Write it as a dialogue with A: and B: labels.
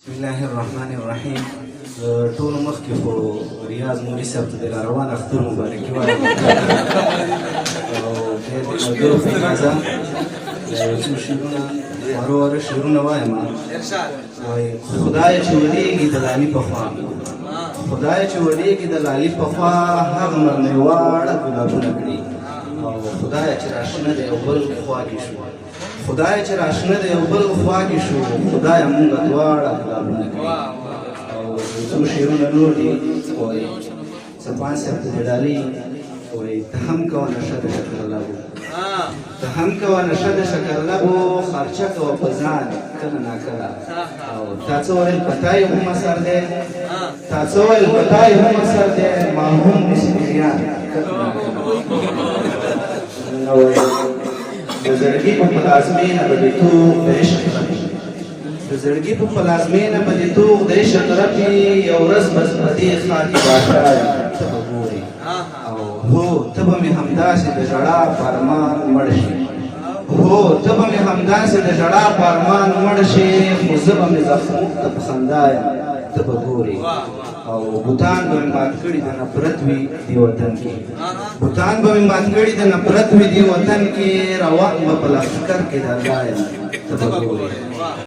A: بسم الله الرحمن الرحیم. ټولو مخکې خو ریاض مولوي صاحب ته د روان اختر مبارکي وایم، او بیا د ملګرو په اجازه یو څو شعرونه، واره واره شعرونه وایم. وایي خدای چې ولېږي د لالي په خوا، خدای چې ولېږي د لالي په خوا، هغه مرمۍ واړه ګلابونه کړي. او خدای چې راشنه د یو بل خوا کې شو، خدای چې راشنه د یو بل خوا کې شو، خدای مونږ دواړه ګلابونه کړي. او څو شعرونه نور دي. وایي څپان صاحب ته د ډالۍ، وایي ته هم کوه نشه د شکر لبو، ته هم کوه نشه د شکر لبو، خرچه کوه په ځان کله ناکله. او تا څه ویل په تا یې هم اثر دی، تا څه ویل په تا یې هم اثر دی، ما هم نیسي پیریان کله ناکله. نو د زړګي په پلازمېنه به دې توغ د عشق رپي، د زړګي په پلازمېنه به دې توغ د عشق رپي، یو ورځ به په دې ښار کې باچا یم، ته به ګورې. او هو ته به مې همداسې د ژړا په ارمان مړ شې، هو ته به مې همداسې د ژړا په ارمان مړ شې، خو زه به مې زخمو ته په خندا یم، ته به ګورې. او بوتان به مې مات کړي د نفرت وي دې وطن کې، بوتان به مې مات کړي د نفرت وي دې وطن کې، روان به په لښکر کې د الله یم، ته به ګورې.